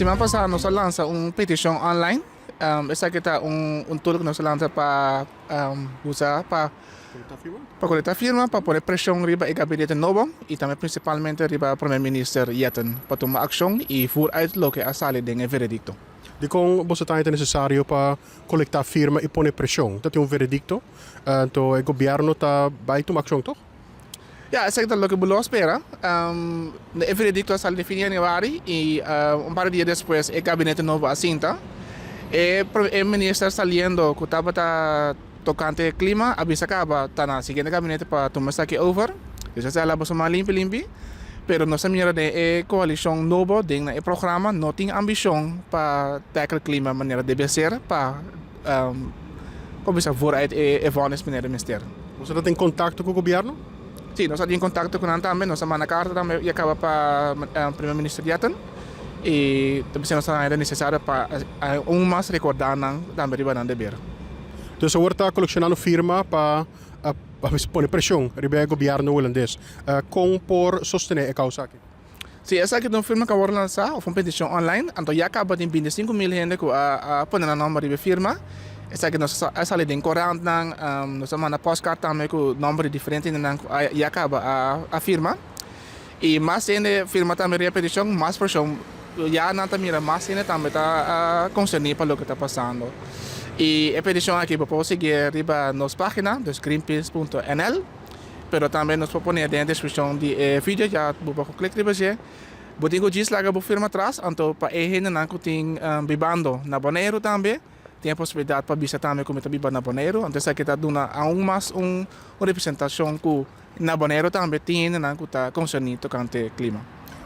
Siman pasá nos a lansa un petishon online. Esaki ta un tool ku nos a lansa pa usa pa kolektá firma pa pone preshon riba e gabinete nobo i tambe prinsipalmente riba Prome Minister Jetten pa tuma akshon i voer uit loke a sali den e veredikto. Dikon boso ta haña ta nesesario pa kolektá firma i pone preshon? Ta tin un veredikto, anto e gobièrnu ta bai tuma akshon tòg? Ya, esaki ta loke bo lo a spera. E veredicto a sali den fin di januari y un par di dia despues e gabinete nobo a sinta. E e minister saliendo cu tabata tocante clima a bisa caba ta na siguiente gabinete pa tuma esaki over. Dus esaki a laba su man limpi limpi. Pero nos a mira den e coalicion nobo den e programa no tin ambicion pa tackle clima manera debe ser pa Cuminsa vooruit e vonnis meneer de minister. Boso ta den contacto cu gobierno? Si, nos ta den contacto cu nan tambe. Nos a manda carta tambe y a caba pa Primer Minister Jetten y ta bisa nos ta haña necesario pa aun mas recorda nan tambe riba nan deber. Dus awor ta coleccionando firma pa pone presion riba e gobierno Hulandes. Con por sostene e causa aki? Si esaki ta un firma ku a wòrdu lansá òf un petishon online, anto ya kaba tin 25.000 hende ku a pone nan nòmber riba e firma. Esaki nos a sali den korantnan, nos a manda pòstkart tambe ku nòmber di diferente hendenan ku ya kaba a firma. I mas hende firma tambe riba e petishon, mas preshon ya nan ta mira mas hende tambe ta konserní pa loke ta pasando. I e petishon aki bo por sigui riba nos página, dus greenpeace punto nl. Pero tambe nos por pone den e descripcion di e video ya bo por click riba dje. Bo tin cu djis laga bo firma atras anto pa e hendenan cu tin bibando na Boneiru tambe tin e posibilidad pa bisa tambe cu mi ta biba na Boneiru. Anto esaki ta duna aun mas un representacion cu na Boneiru tambe tin hendenan cu ta concerni tocante clima.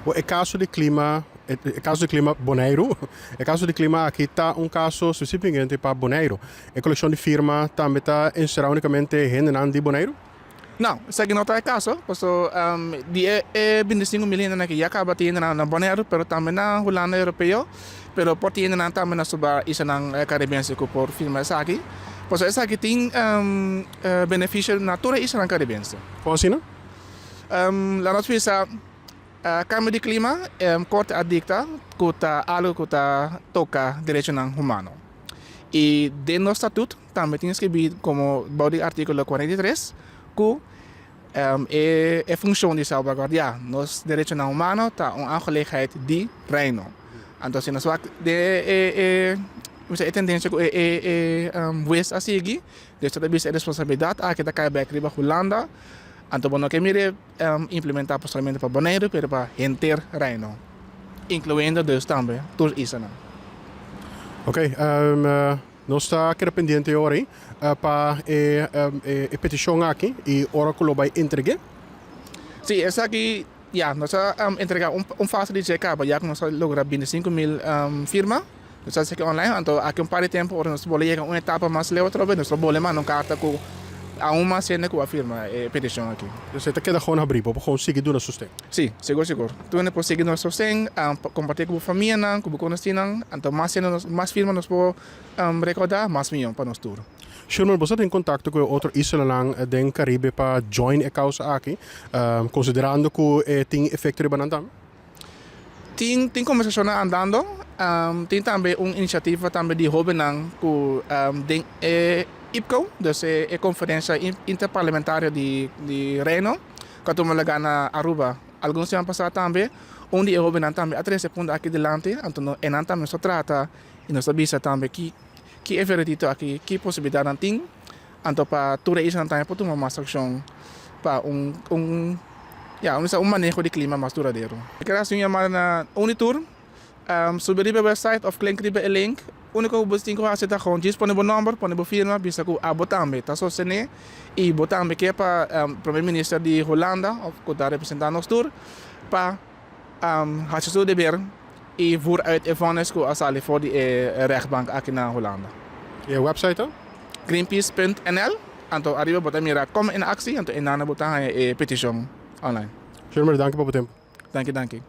Bo e caso di clima e caso di clima Boneiru e caso di clima aki ta un caso specificamente pa Boneiru. E kolekshon di firma tambe ta enserá únikamente hendenan di Boneiru? No, esaki no ta e kaso, paso di e e 25.000 hendenan aki ya kaba tin hendenan na Boneiru, pero tambe na Hulanda Europeo, pero por tin hendenan tambe na suba islanan Karibense ku por firma esaki. Paso esaki tin benefisio na tur e islanan Karibense. Kon asina? Laat nos bisa kambio di klima, korte a dikta ku ta algu ku ta toka derechonan humano. I den nos statut tambe tin skibí komo bou di artíkulo 43 ku e e funshon di salbaguardiá nos derechonan humano ta un aangelegenheid di Reino. Anto si nos wak den e e e tendensia ku e e e hues a sigui, dus ta bisa e responsabilidat aki ta kai bek riba Hulanda, anto bo no ke mira e implementá solamente pa Boneiru pero pa henter Reino, inkluyendo dus tambe tur islanan. Ok, nos ta keda pendiente e ora ei pa e e petishon aki i ora ku lo bai entreg'é. Sí, esaki ya nos a entregá un fase di dje kaba ya ku nos a logra 25.000 firma. Nos a hasi esaki online, anto aki un par di tempu ora nos bolbe yega un etapa mas leu atrobe nos lo bolbe manda un karta ku aun mas hende ku a firma e petishon aki. Dus e ta keda gewoon habrí, bo por gewoon sigui duna sosten? Sí, sigur sigur. Tur hende por sigui duna sosten, kompartí ku bo famianan, ku bo konosínan, anto mas hende nos, mas firma nos por rekoudá, mas mihó pa nos tur. Sherman, bo sa den kontakto ku e otro islanan den Karibe pa join e kausa aki, konsiderando ku e tin efekto riba nan tambe? Tin tin kombersashonnan andando. Tin tambe un inisiativa tambe di hóbennan ku den e IPCO, dus e konferensia interparlamentario di di Reino ku a tuma lugá na Aruba algun siman pasá tambe. Un di e hóbennan tambe a trese e punto aki dilanti, anto no e nan tambe nos ta trata i nos ta bisa tambe ki ki e veredikto aki, ki posibilidatnan tin. Anto pa tur e islanan tambe por tuma mas akshon pa un un ya un un maneho di klima mas duradero. Mi ker hasi un yamada na un di tur, subi riba e website of klink riba e link. Uniko ku bo tin ku hasi ta gewoon djis pone bo nòmber, pone bo firma, bisa ku abo tambe ta sostené i bo tambe ke pa Prome Minister di Hulanda of ku ta representá nos tur pa hasi su deber i voer uit e vonnis ku a sali for di e rechtbank aki na Hulanda. I e website ta? Greenpeace.nl Anto ariba bo ta mira Kom in Actie anto einan bo ta haña e petishon online. Shermer, danki pa bo tempu. Danki, danki.